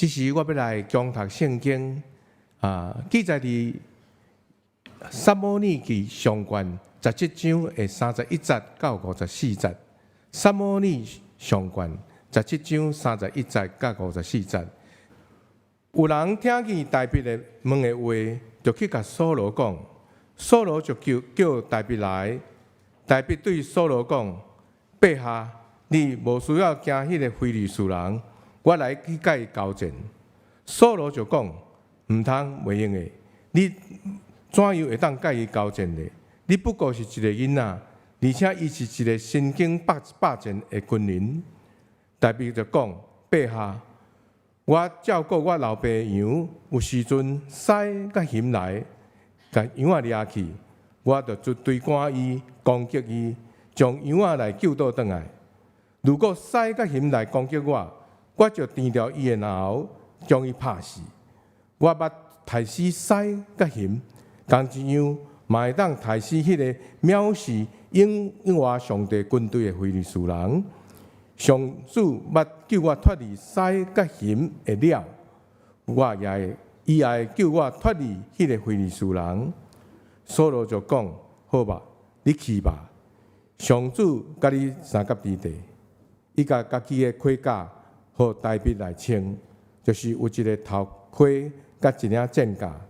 這時我欲來恭讀聖經啊，記載佇撒母耳記上卷十七章的31節到54節。撒母耳上卷十七章三十一節到五十四節。有人聽見大衛的問的話，就去共掃羅講。掃羅就叫大衛來。大衛對掃羅講：陛下，你無需要驚彼个非利士人，我來去佮伊交戰。掃羅就講：毋通，袂用的，你怎樣會當佮伊交戰呢？你不過是一个囡仔，而且伊是一个身經百戰的軍人。大衛就講：陛下，我照顧我老爸的羊，有時陣獅佮熊來，共羊仔掠去，我就追趕伊，攻擊伊，將羊仔來救倒轉來。如果獅佮熊來攻擊我，我就纏著伊的嚨喉，將伊拍死。我捌刣死獅佮熊，仝一樣嘛會當刣死彼个藐視永活上帝軍隊的非利士人。上主捌救我脫離獅佮熊的爪，我也會，伊也會救我脫離彼个非利士人。掃羅就講：好吧，你去吧。上主佮你相佮佇地。伊共家己的盔甲予大衛來穿，就是有一个頭盔佮一領戰甲。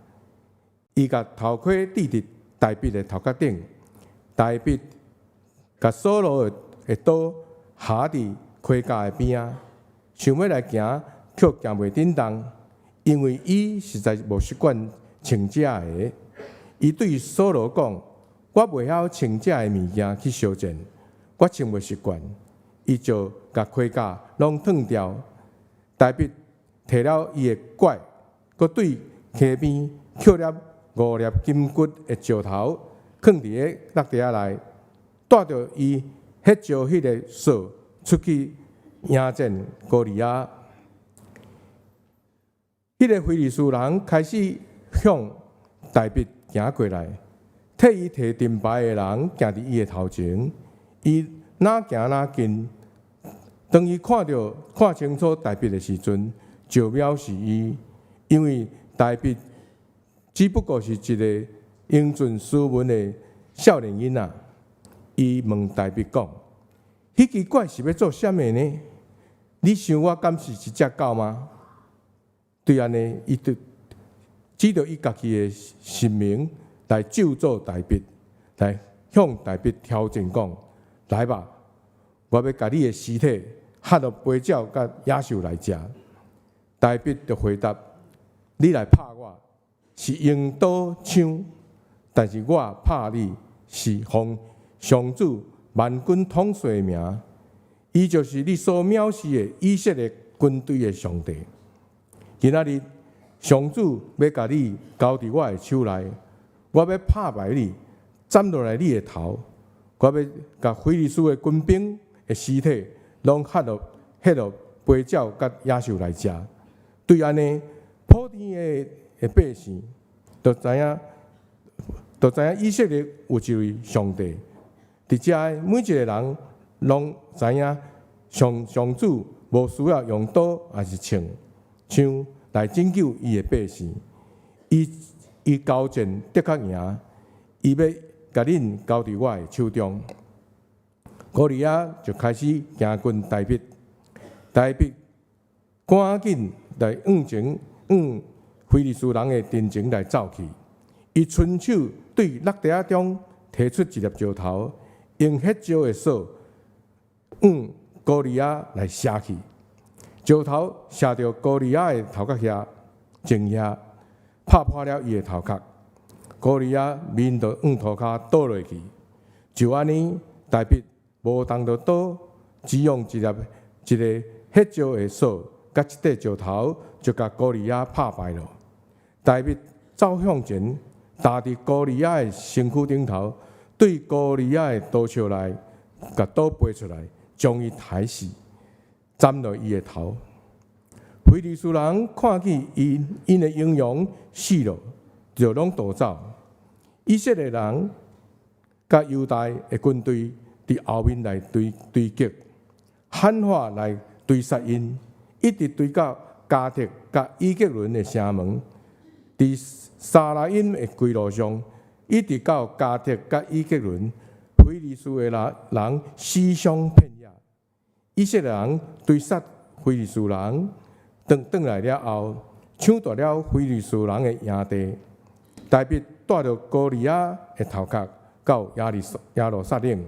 伊共頭盔戴佇大衛的頭殼頂，大衛共掃羅的刀合佇盔甲的邊仔，想欲來行，卻行袂振動，因為伊實在無習慣穿這个。伊對掃羅講：我袂曉穿這个物件去相戰，我穿袂習慣。伊就共盔甲攏脫掉，大衛提了伊的拐，閣對溪邊抾粒五粒金骨的石頭，囥佇个落地仔內，帶著伊彼石彼个索出去迎戰歌利亞。彼个非利士人開始向大衛行過來，替伊提盾牌的人行佇伊的頭前，伊若行若近。當伊看著看清楚大衛的時陣，就藐視伊，因為大衛只不過是一个英俊斯文的少年囡仔。伊問大衛講：彼支拐是欲做啥物呢？你想我敢是一隻狗嗎？對按呢，伊就指著伊家己的神明來咒詛大衛，來向大衛挑戰講：來吧，我欲共你的屍體喝予飛鳥佮野獸來食。大衛就回答：你來拍我是用刀槍，但是我拍你是奉上主萬軍統帥的名，伊就是你所藐視的以色列軍隊的上帝。今仔日上主欲共你交佇我的手內，我欲拍敗你，斬落來你的頭，我欲共非利士的軍兵的屍體攏彼予飛鳥佮野獸來食。對按呢，普天的百姓就知影以色列有一位上帝。佇遮每一个人攏知影上主無需要用刀抑是槍來拯救伊的百姓。伊交戰的確贏，伊欲共恁交佇我的手中。歌利亞就開始行近大衛，大衛趕緊來向前向非利士人的陣前來走去。伊伸手對落地仔中提出一粒石頭，用彼石的索向歌利亞來射去。石頭射著歌利亞的頭殼遐，前遐拍破了伊的頭殼。歌利亞面就向塗跤倒落去。就按呢，大衛無動著刀，只用一粒一个彼石的索，佮一塊石頭，就共歌利亞拍敗了。大衛走向前，踏佇歌利亞的身軀頂頭，對歌利亞的刀鞘內，共刀拔出來，將伊刣死，斬落伊的頭。非利士人看見𪜶的英雄死了，就攏逃走。以色列人佮猶大的軍隊佇後面來追擊，喊話來追殺𪜶，一直追到迦特佮以革倫的城門，佇沙拉音的歸路上，一直到迦特佮以革倫，非利士的人死傷遍野。以色列人追殺非利士人，轉轉來了後，搶奪了非利士人的營地。大衛帶著歌利亞的頭殼到耶路撒冷，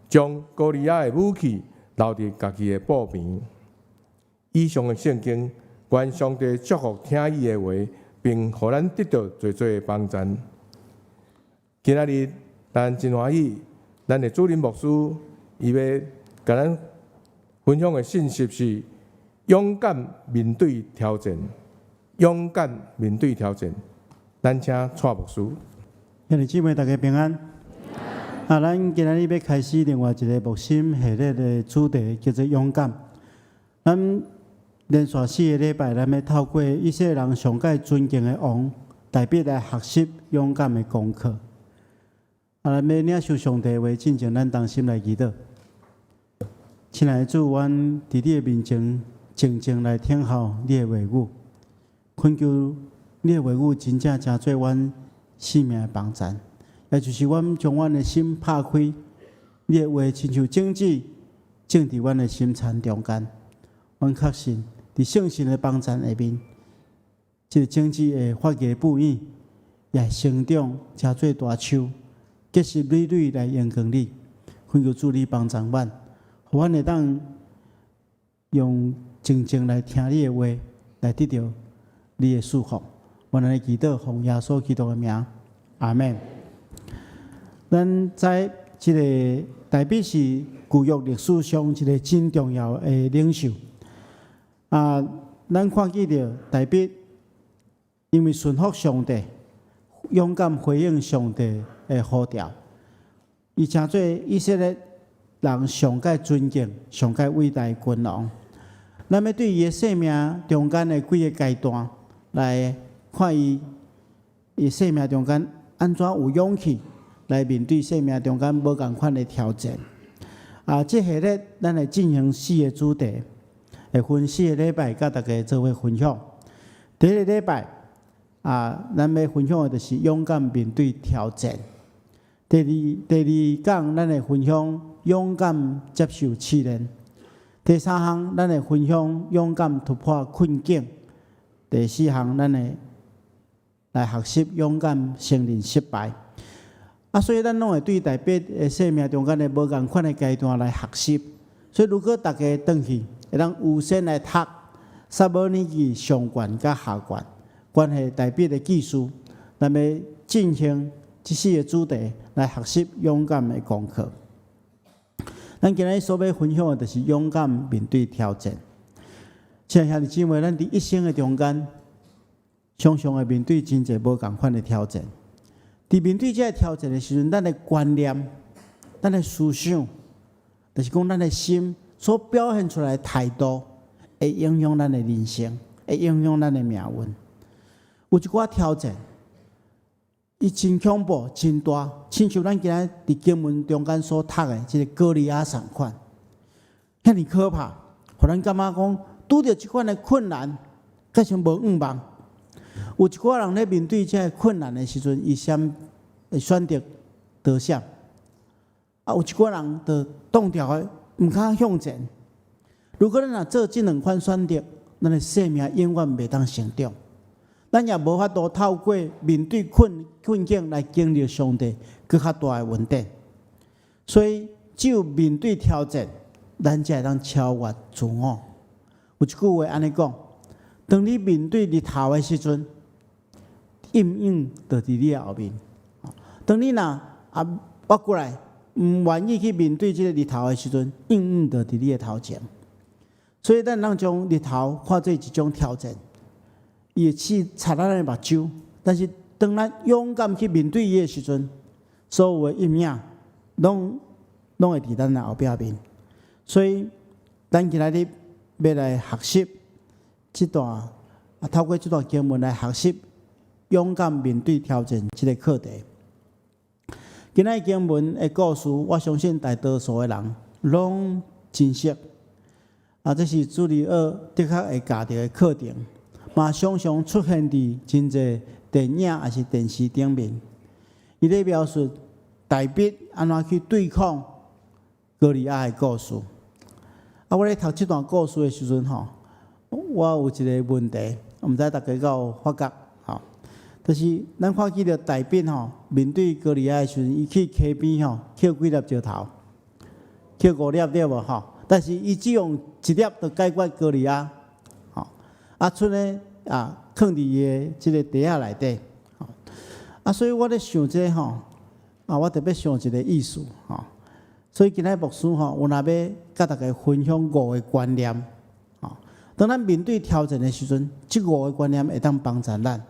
將歌利亞的武器留佇家己的布棚。以上的聖經，願上帝祝福聽伊的話，並予咱得著濟濟的幫贊。今仔日咱真歡喜，咱的主任牧師伊欲共咱分享的信息是勇敢面對挑戰，勇敢面對挑戰。咱請蔡牧師。兄弟姊妹，大家平安。啊，咱今仔日欲開始另外一个牧心系列的主題，叫做勇敢。咱連續四个禮拜，咱欲透過以色列人上蓋尊敬的王大衛來學習勇敢的功課。啊，咱欲領受上帝話，進前咱同心來祈禱。親愛的主，阮佇你的面前靜靜來聽候你的話語，懇求你的話語真正成做阮生命的幫贊，也就是阮將阮的心拍開，你的話親像種子種佇阮的心田中間。阮確信，佇聖神的幫贊下面，這个種子會發芽布影，也會成長，成做大樹，結實累累來榮光你。懇求主你幫助阮，予阮會當用靜靜來聽你的話，來得著你的祝福。阮來祈禱，奉耶穌基督的名，阿們。咱知這个大衛是舊約歷史上一个真重要的領袖。啊，咱看見著大衛因為順服上帝，勇敢回應上帝的呼召，伊成做以色列人上蓋尊敬、上蓋偉大的君王。咱欲對伊的生命中間的幾个階段來看伊，伊生命中間按怎有勇氣來面對生命中間無仝款的挑戰。啊，這系列咱會進行四个主題，會分四个禮拜佮大家做伙分享。第一个禮拜啊，咱欲分享的就是勇敢面對挑戰。第二講，咱會分享勇敢接受試煉。第三項，咱會分享勇敢突破困境。第四項，咱會來學習勇敢承認失敗。啊，所以咱攏會對大衛的生命中間的無仝款的階段來學習。所以，如果大家轉去，會當優先來讀《撒母耳記上卷佮下卷，關係大衛的記事，咱欲進行這四个主題來學習勇敢的功課。咱今日所欲分享的，就是勇敢面對挑戰。親愛兄弟姊妹，咱佇一生的中間，常常會面對真濟無仝款的挑戰。佇面對這个挑戰的時陣，咱的觀念、咱的思想，就是講咱的心所表現出來的態度，會影響咱的人生，會影響咱的命運。有一寡挑戰，伊真恐怖、真大，親像咱今仔佇經文中間所讀的這个歌利亞仝款，遐爾可怕，予咱感覺講拄著這款的困難，較像無向望。有一寡人咧面對這个困難的時陣，伊先會選擇逃閃；啊，有一寡人就擋著的，毋敢向前。如果咱若做這兩款選擇，咱的生命永遠袂當成長。咱也無法度透過面對困境來經歷上帝閣較大的恩典。所以，只有面對挑戰，咱才會當超越自我。有一句話按呢講：當你面對日頭的時陣，陰影就佇你的後面。當你若啊挖過來，毋願意去面對這个日頭的時陣，陰影就佇你的頭前。所以，咱攏將日頭看做一種挑戰，伊會刺插咱的目睭。但是，當咱勇敢去面對伊的時陣，所有的陰影攏會佇咱的後壁面。所以，咱今仔日欲來學習這段啊，透過這段經文來學習勇敢面對挑戰這个課題。今仔日經文的故事，我相信大多數的人攏真熟。啊，這是主日學的確會教著的課程，嘛常常出現佇真濟電影抑是電視頂面。伊咧描述大衛按怎去對抗歌利亞的故事。啊，我咧讀這段故事的時陣吼，我有一個問題，毋知大家敢有發覺吼？就是咱看見著大衛吼，面對歌利亞的時陣，伊去溪邊吼，抾幾粒石頭，抾五粒對無吼？但是伊只用一粒就解決歌利亞，吼。啊，賰咧啊，囥佇伊的這个袋仔內底，吼。啊，所以我咧想這個吼，啊，我特別想一個意思吼。所以今仔牧師吼，有若欲佮大家分享五個觀念，吼。當咱面對挑戰的時陣，這五個觀念會當幫助咱。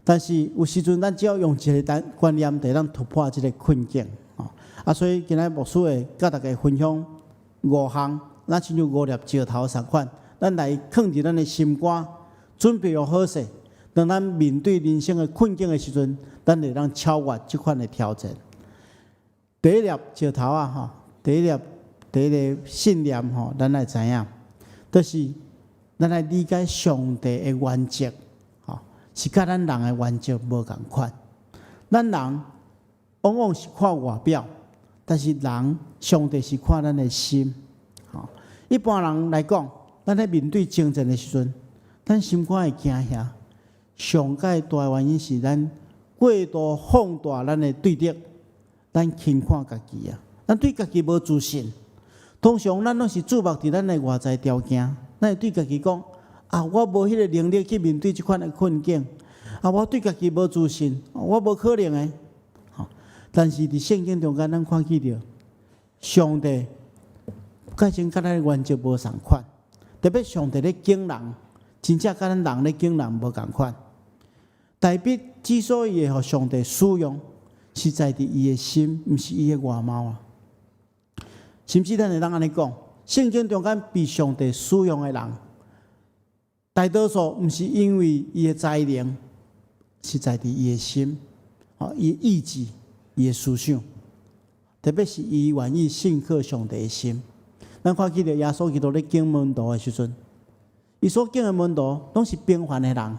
但是有時陣咱只要用一個單觀念，就會當突破這個困境，吼。啊，所以今仔牧師會佮大家分享五項，咱親像五粒石頭仝款，咱來囥佇咱的心肝，準備好勢。當咱面對人生的困境的時陣，咱會當超越這款的挑戰。第一粒石頭啊，吼，第一粒第一个信念吼，咱愛知影，就是咱愛理解上帝的原則，吼，是佮咱人的原則無仝款。咱人往往是看外表，但是人上帝是看咱的心。吼，一般人來講，咱咧面對爭戰的時陣，咱心肝會驚嚇。上蓋大的原因是咱過度放大咱的對敵，咱輕看家己啊，咱對家己無自信。通常咱攏是注目佇咱的外在條件，咱會對家己講：啊，我無彼个能力去面對這款的困境。啊，我對家己無自信，我無可能的。吼，但是佇聖經中間，咱看見著上帝，蓋真佮咱的原則無仝款。特別上帝咧揀人，真正佮咱人咧揀人無仝款。大衛之所以會予上帝使用，是在佇伊的心，毋是伊的外貌啊。甚至咱會當按呢講，聖經中間被上帝使用的人，大多數毋是因為伊的才能，是在佇伊的心，吼，伊的意志，伊的思想，特別是伊願意信靠上帝的心。咱看見著耶穌基督咧揀門徒的時陣，伊所揀的門徒攏是平凡的人，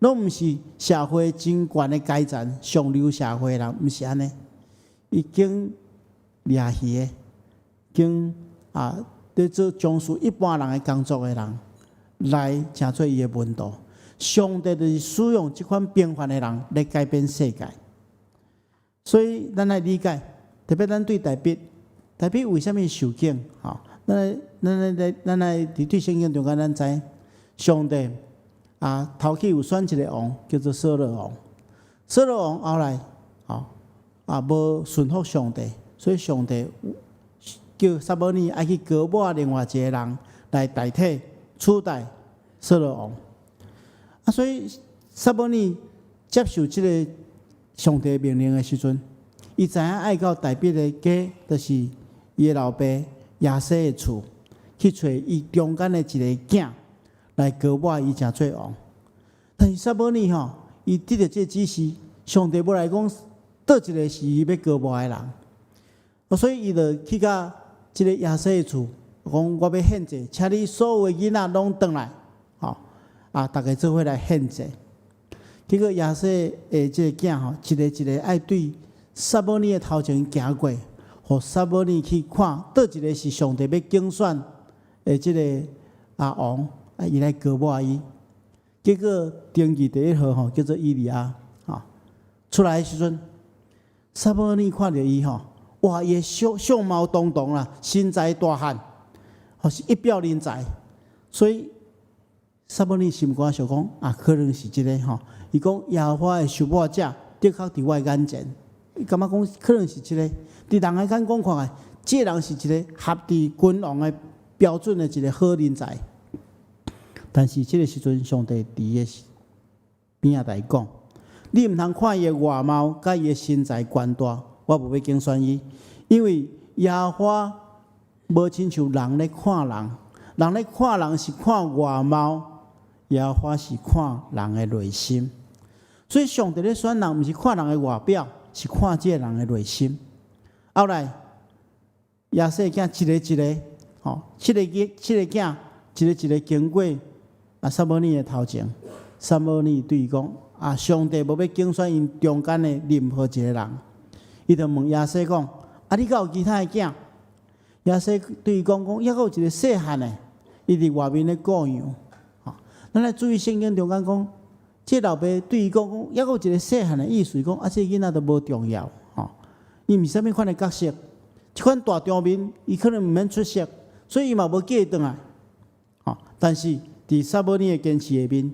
攏毋是社會真懸的階層、上流社會的人，毋是按呢。伊揀掠魚的，揀啊，佇做從事一般人的工作的人，來成做伊的門徒。上帝就是使用這款平凡的人來改變世界。所以咱愛理解，特別咱對大衛，大衛為啥物受揀？吼，咱來佇對聖經中間，咱知上帝啊，頭起有選一個王，叫做掃羅王。掃羅王後來，吼啊，無順服上帝，所以上帝叫撒母耳愛去膏抹另外一個人來代替取代掃羅王。啊，所以撒母耳接受這个上帝命令的時陣，伊知影愛到大衛的家，就是伊的老爸耶西的厝，去揣伊中間的一个囝來膏抹伊成做王。但是撒母耳吼，伊得著這个指示，上帝無來講，佗一个是伊欲膏抹的人，所以伊就去到這个耶西的厝，講我欲獻祭，請你所有的囡仔攏轉來，吼啊，逐家做伙來獻祭。結果耶西的這个囝吼，一个一个愛對撒母耳的頭前行過，予撒母耳去看，佗一个是上帝欲揀選的這个啊王，啊伊來膏抹伊。結果登記第一號吼，叫做以利押，吼出來的時陣，撒母耳看著伊吼，哇！伊的相貌堂堂啦，身材大漢，吼是一表人才，所以撒母耳心肝想講啊，可能是這个吼。伊講耶和華的受抹者的確佇我眼前，伊感覺講可能是這个。佇人的眼光看來，這個人是一个合佇君王的標準的一个好人才。但是這个時陣，上帝佇伊的邊仔來講：你毋通看伊的外貌，佮伊的身材懸大，我無欲揀選伊，因為耶和華無親像人咧看人，人咧看人是看外貌，耶和華是看人的內心。所以上帝咧選人，毋是看人的外表，是看這个人的內心。後來，耶西囝一个一个，吼，七個囝，七個囝，一個一個經過啊，撒母耳的頭前，撒母耳對伊講：啊，上帝無欲揀選𪜶中間的任何一個人。伊就問耶西講：啊，你敢有其他的囝？耶西對伊講講，猶閣有一個細漢的，伊佇外面咧顧羊。吼，咱來注意聖經中間講，這老爸對伊講講，猶閣有一個細漢的意思講，啊，這個囡仔都無重要，吼，伊毋是啥物款的角色，這款大場面，伊可能毋免出席，所以伊嘛無叫伊轉來。吼，但是佇撒母耳的堅持下面，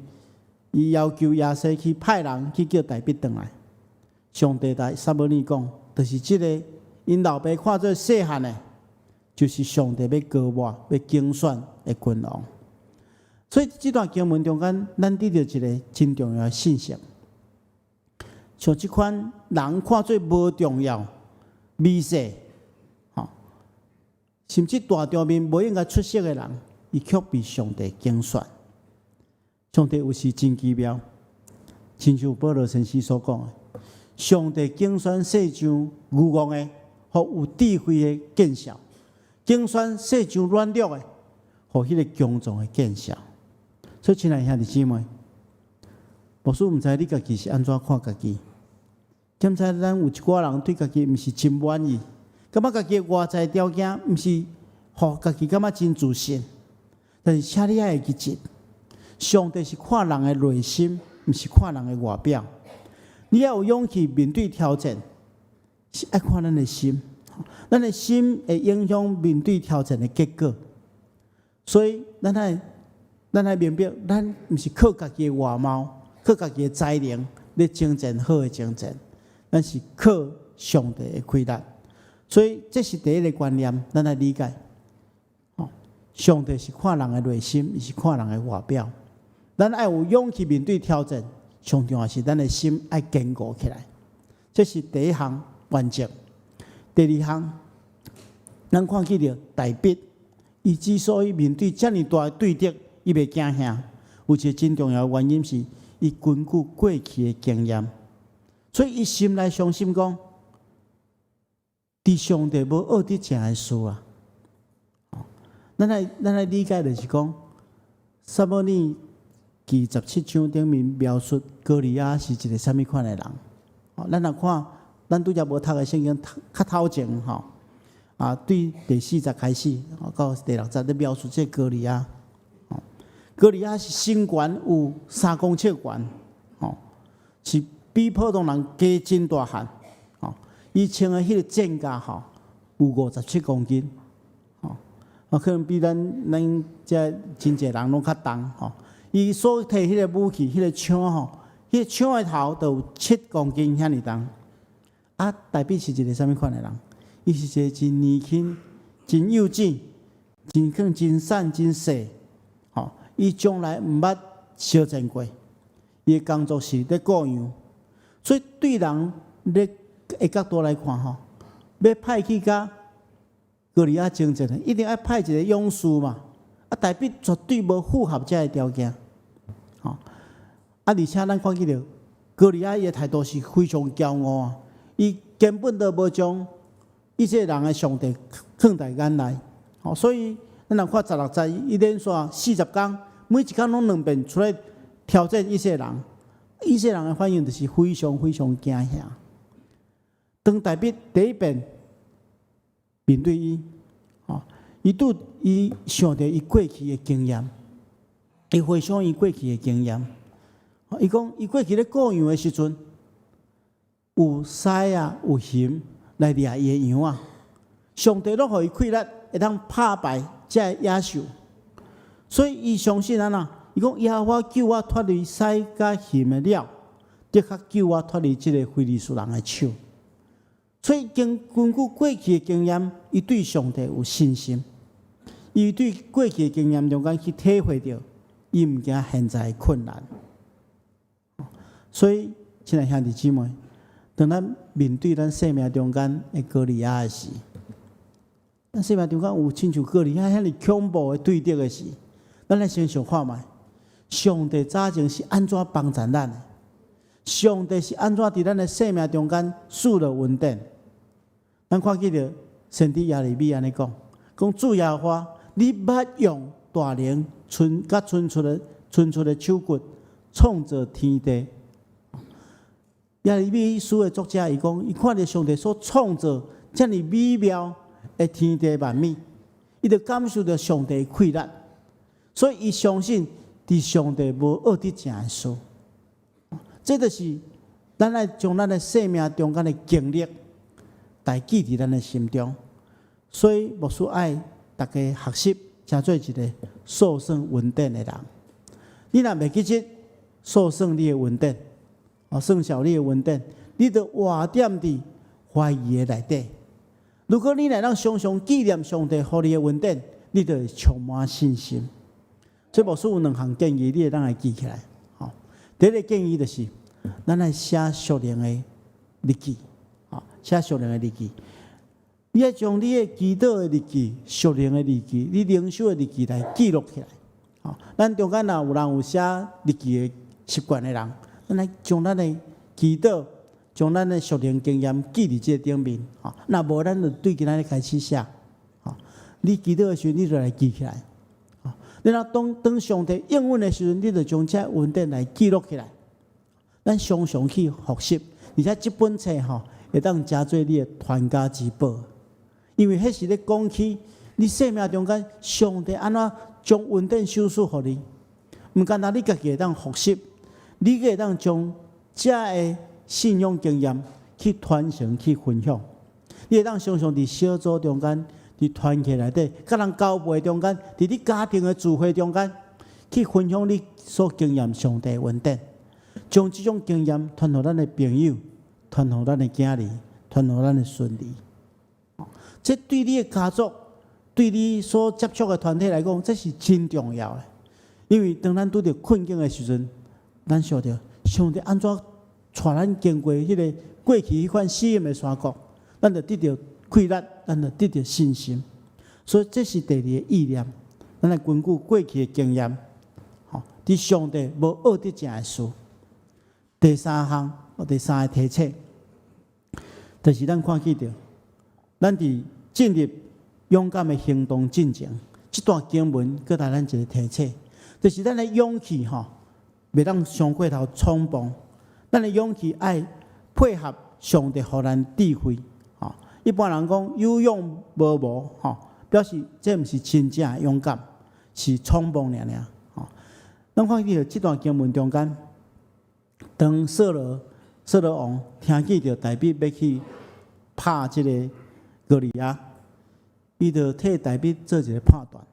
伊要求耶西去派人去叫大衛轉來。上帝對撒母耳講，就是這個𪜶老爸看做細漢的，就是上帝欲膏抹、欲揀選的君王。所以這段經文中間，咱得著一個真重要的信息。像這款人看做無重要、微細，吼，甚至大場面無應該出席的人，伊卻被上帝揀選。上帝有時真奇妙，親像保羅先生所講的，上帝揀選世上愚戇的，予有智慧的見笑；揀選世上軟弱的，予彼個強壯的見笑。所以，親愛兄弟姊妹，牧師毋知你家己是按怎看家己？敢知咱有一寡人對家己毋是真滿意，感覺家己的外在條件毋是，予家己感覺真自信。但是，請你愛會記得，上帝是看人的內心，毋是看人的外表。你要有勇氣面對挑戰，是愛看咱的心，咱的心會影響面對挑戰的結果。所以，咱愛明白，咱毋是靠家己的外貌，靠家己的才能咧征戰好的征戰，咱是靠上帝的氣力。所以，這是第一個觀念，咱來理解。上帝是看人的內心，毋是看人的外表。咱愛有勇氣面對挑戰，上重要是咱的心愛堅固起來。這是第一項原則。第二項，咱看見著大衛，伊之所以面對遮爾大的對敵，伊袂驚嚇，有一個真重要的原因是，伊根據過去的經驗，所以伊心內相信講，佇上帝無惡佇正的事啊。咱來理解就是講，撒母耳記十七章頂面描述歌利亞是一個啥物款的人。咱若看，咱拄才無讀的聖經讀較頭前吼，啊，對第四節開始到第六節咧描述這個歌利亞。歌利亞是身懸有3公尺懸，吼，是比普通人加真大漢。吼，伊穿的彼個戰甲吼有57公斤，吼，啊，可能比咱遮真濟人攏較重，吼。伊所提彼個武器，彼個槍吼，彼個槍的頭都有7公斤遐爾重。啊，大衛是一個啥物款的人？伊是一個真年輕、真幼稚、真可能真瘦、真細。吼，伊從來毋捌相戰過，伊的工作是咧顧羊，所以對人咧的角度來看吼，欲派去佮歌利亞征戰，一定愛派一個勇士嘛。啊，大衛絕對無符合這个條件，吼。啊，而且咱看見著歌利亞伊的態度是非常驕傲啊，伊根本都無將以色列人的上帝放在眼內，吼。所以咱若看16節，伊連續40工，每一工攏兩遍出來挑戰以色列人，以色列人的反應就是非常非常驚嚇。當大衛第一遍面對伊，吼，伊拄伊想著伊過去的經驗，伊回想伊過去的經驗，伊講伊過去咧顧羊的時陣，有獅啊，有熊來掠伊的羊仔，上帝攏予伊氣力，會當拍敗這个野獸，所以伊相信按怎？伊講耶和華救我脫離獅佮熊的爪，的確救我脫離這个非利士人的手。所以經根據過去的經驗，伊對上帝有信心。伊對過去的經驗中間去體會著，伊毋驚現在的困難。所以，親愛兄弟姊妹，當咱面對咱生命中間的歌利亞的時，咱生命中間有親像歌利亞遐爾恐怖的對敵的時，咱來先想看覓，上帝早前是按怎幫助咱的？上帝是按怎佇咱的生命中間賜落恩典？咱看見著先知耶利米按呢講，講主耶和華，你捌用大能伸佮伸出的手骨創造天地。耶利米書的作者伊講，伊看著上帝所創造遮爾美妙的天地萬物，伊就感受著上帝的氣力，所以伊相信佇上帝無惡得成的事。這就是咱愛將咱的生命中間的經歷，帶記佇咱的心中。所以牧師愛大家學習，成做一個數算恩典的人。你若袂記得數算你的恩典，哦，算數你的恩典，你就活踮佇懷疑的內底。如果你若能常常紀念上帝予你的恩典，你就會充滿信心。所以牧師有兩項建議，你會當來記起來。吼，第一个建議就是，咱來寫屬靈的日記，吼，寫屬靈的日記。你愛將你的祈禱的日記、屬靈的日記、你靈修的日記來記錄起來。吼，咱中間若有人有寫日記的習慣的人，咱來將咱的祈禱、將咱的屬靈經驗記佇這個頂面。吼，若無咱就對今仔日開始寫。吼，你祈禱的時陣，你就來記起來。吼，你若當上帝應允的時陣，你就將這恩典來記錄起來。咱常常去複習，而且這本冊吼會當成做你的傳家之寶，因為彼是咧講起你生命中間上帝按怎將恩典賞賜予你，毋干焦你家己會當複習，你閣會當將這个信仰經驗去傳承、去分享。你會當常常佇小組中間、佇團契內底、佮人交陪中間、佇你家庭的聚會中間，去分享你所經驗上帝的恩典，將這種經驗傳予咱的朋友，傳予咱的囝兒，傳予咱的孫兒。這對你的家族、對你所接觸的團體來講，這是真重要的。因為當咱拄著困境的時陣，咱想著上帝按怎帶咱經過彼个過去彼款試驗的山谷，咱就得著氣力，咱就得著信心。所以這是第二个意念，咱來根據過去的經驗，吼，佇上帝無惡得成的事。第三項，第三个提醒，就是咱看見著，咱佇進入勇敢的行動進前，這段經文閣予咱一個提醒，就是咱的勇氣吼，袂當傷過頭衝動，咱的勇氣愛配合上帝予咱智慧，吼。一般人講有勇無謀，吼，表示這毋是真正的勇敢，是衝動爾爾，吼。咱看見這段經文中間，當掃羅王聽見著大衛欲去拍這个歌利亞，伊就替大衛做一个判斷。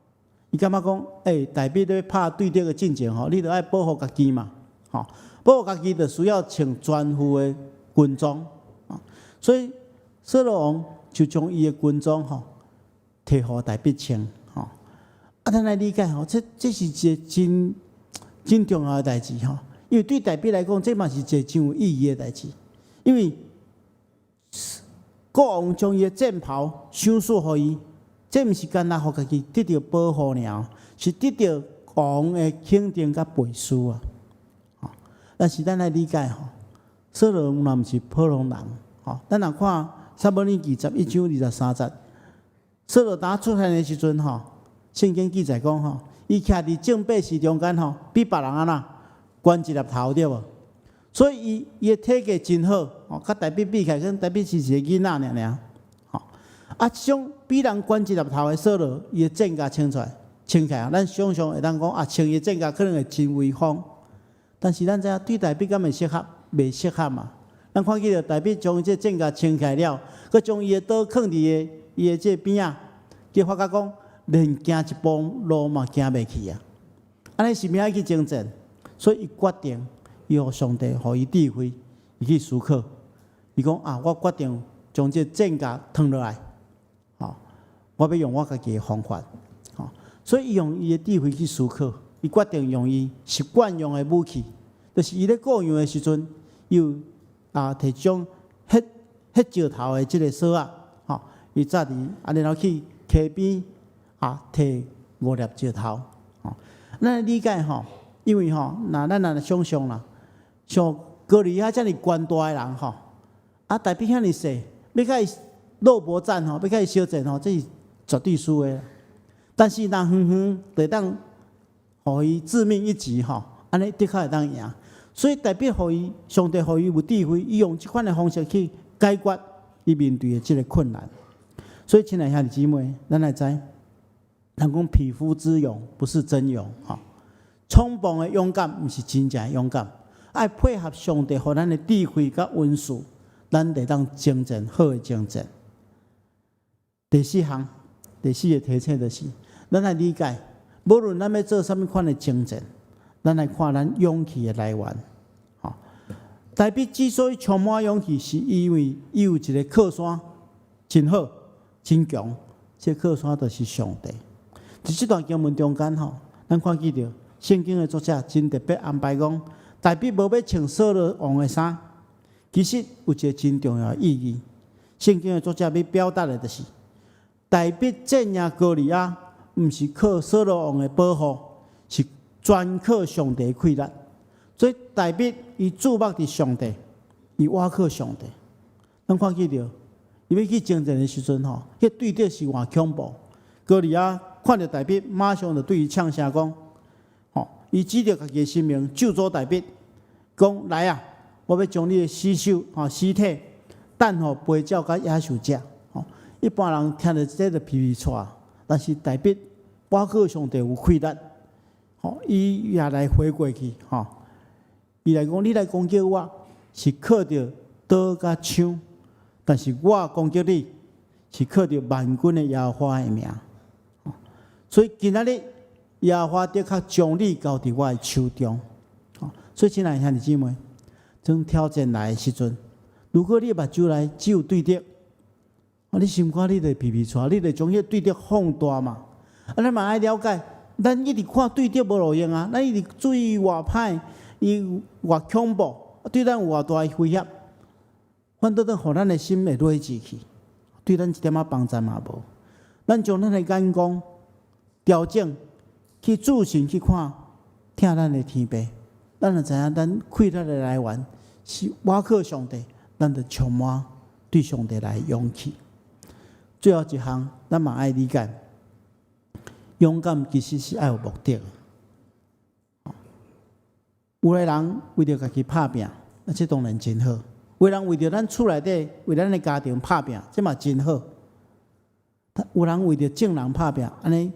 伊感覺講，欸，大衛咧拍對敵的進前吼，你著愛保護家己嘛，吼，保護家己就需要穿全副的軍裝，所以掃羅王就將伊的軍裝吼，提予大衛穿，吼。啊，咱來理解吼，這是一個真真重要的代誌吼，因為對大衛來講，這嘛是一个真有意義的代誌，因為國王將伊的戰袍賞賜予伊，這毋是干焦予家己得著保護爾，是得著王的肯定佮背書啊。但是咱來理解吼，掃羅王嘛毋是普通人，吼。咱若看撒母耳記11章23節，掃羅當出現的時陣吼，聖經記載講吼，伊徛佇眾百姓中間吼，比別人按怎懸一粒頭對無？所以伊的體格真好，吼，佮大衛比起來，可能大衛是一个囡仔爾爾，吼。啊，這種比人懸一粒頭的掃羅，伊的戰甲穿出來，穿起來，咱想象會當講啊，穿伊的戰甲可能會真威風。但是咱知影對大衛敢會適合？袂適合嘛。咱看見著大衛將這戰甲穿起來了，閣將伊的刀囥佇伊的這邊仔，結發覺講連行一步路嘛行袂去啊！按呢是欲按怎去征戰？所以伊決定，伊予上帝予伊智慧，伊去思考。伊講啊，我決定將這戰甲脫落來，吼，我欲用我家己的方法，吼。所以伊用伊的智慧去思考，伊決定用伊習慣用的武器，就是伊咧顧羊的時陣，伊有啊提將彼石頭的這个索仔，吼，伊紮佇啊，然後去溪邊啊提五粒石頭，吼。咱來理解吼，因為吼，若咱若想象啦，像歌利亞遮爾懸大的人吼，啊，大衛遐爾細，欲佮伊肉搏戰吼，欲佮伊相戰吼，這是絕對輸的。但是若遠遠就會當予伊致命一擊吼，按呢的確會當贏。所以大衛予伊上帝予伊有智慧，伊用這款的方式去解決伊面對的這個困難。所以，親愛兄弟姊妹，咱來知，人講匹夫之勇不是真勇，吼。衝動的勇敢毋是真正的勇敢，愛配合上帝予咱的智慧佮恩賜，咱會當征戰好的征戰。第四項，第四個提醒就是，咱來理解，無論咱欲做啥物款的征戰，咱來看咱勇氣的來源。吼，大衛之所以充滿勇氣，是因為伊有一個靠山，真好。真強，這個靠山就是上帝。佇這段經文中間吼，咱看見著聖經的作者真特別安排講，大衛無欲穿掃羅王的衫，其實有一個真重要的意義。聖經的作者欲表達的就是，大衛戰贏歌利亞，毋是靠掃羅王的保護，是全靠上帝的氣力。所以大衛伊注目佇上帝，伊倚靠上帝。咱看見著。伊欲去征戰的時陣吼，彼對敵是偌恐怖。歌利亞看著大衛，馬上就對伊嗆聲講：吼，伊指著家己的神明咒詛大衛，講來啊，我欲將你的屍首吼屍體，擲予飛鳥佮野獸食。吼，一般人聽著這就皮皮掣，但是大衛倚靠上帝有氣力，吼，伊也來回過去，吼，伊來講，你來攻擊我，是靠著刀佮槍。但是我攻擊你，是靠著萬軍的耶和華的名，所以今仔日耶和華的確將你交佇我的手中。所以親愛的兄弟姊妹，當挑戰來的時陣，如果你目睭內只有對敵，你心肝你就皮皮掣，你就將彼對敵放大嘛。啊，咱嘛愛了解，咱一直看對敵無路用啊，咱一直注意偌歹，伊偌恐怖，對咱有偌大的威脅。反倒轉予咱的心會累積去，對咱一點仔幫助嘛無。咱將咱的眼光調整，去注視去看，疼咱的天父，咱就知影咱氣力的來源是倚靠上帝，咱就充滿對上帝來勇氣。最後一項，咱嘛愛理解，勇敢其實是愛有目的。有的人為著家己拍拚，啊，這當然真好。有人為著咱厝內底，為咱的家庭拍拚，這嘛真好。有人為著眾人拍拚，按呢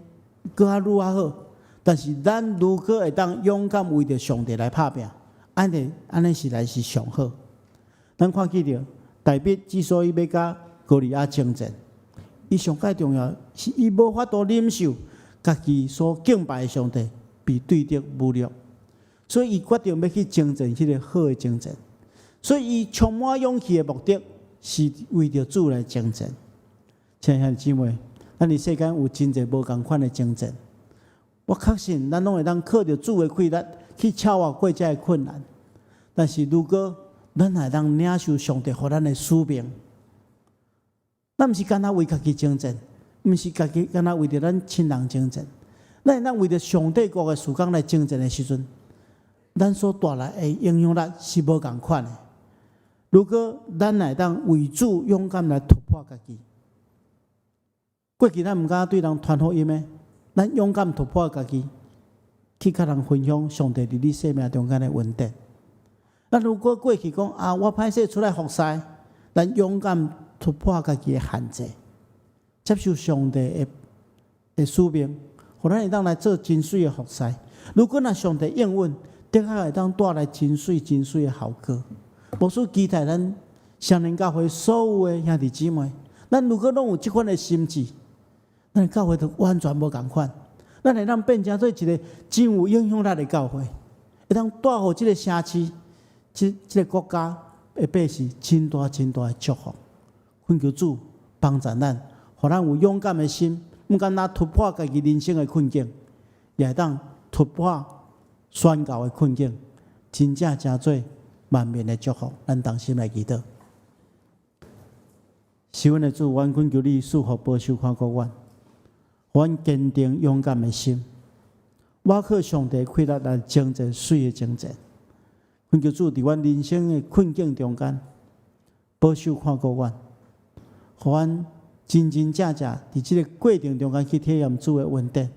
閣較愈較好。但是咱如果會當勇敢為著上帝來拍拚，按呢按呢實在是上好。咱看見著大衛之所以欲佮歌利亞征戰，伊上蓋重要是伊無法度忍受家己所敬拜的上帝被對敵侮辱，所以伊決定欲去征戰彼個好的征戰。所以，伊充滿勇氣的目的是為著主來征戰。親愛的姊妹，咱佇世間有真濟無仝款的征戰。我確信，咱攏會當靠著主的氣力去超越過這个困難。但是，如果咱會當領受上帝予咱的使命，咱毋是干焦為家己征戰，毋是家己干焦為著咱親人征戰，咱會當為著上帝國的事工來征戰的時陣，咱所帶來的影響力是無仝款的。如果咱會當為主勇敢來突破家己，過去咱毋敢對人傳福音的，咱勇敢突破家己，去共人分享上帝佇你生命中間的恩典。咱如果過去講啊，我歹勢出來服侍，咱勇敢突破家己的限制，接受上帝的使命，予咱會當來做真媠的服侍。如果若上帝應允，的確會當帶來真媠真媠的效果。牧師期待咱雙連教會所有的兄弟姊妹，咱如果攏有這款的心志，咱的教會就完全無仝款。咱會當變成做一個真有影響力的教會，會當帶予這個城市、這個國家的百姓真大真大的祝福。懇求主幫助咱，予咱有勇敢的心，毋干焦突破家己人生的困境，也會當突破宣教的困境，真正成做萬民的祝福。咱同心來祈禱。是阮的主，阮懇求你賜福保守看顧阮，予阮堅定勇敢的心，倚靠上帝氣力來征戰媠的征戰。懇求主佇阮人生的困境中間，保守看顧阮，予阮真真正正佇這个過程中間去體驗主的恩典。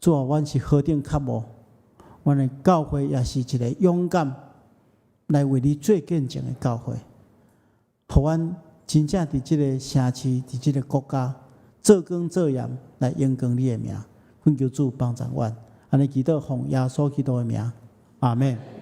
主啊，阮是何等渴慕，阮的教會也是一个勇敢來為你做見證的教會，予阮真正佇這个城市、佇這个國家做光做鹽來榮光你的名。懇求主幫助阮，按呢祈禱奉耶穌基督的名，阿們。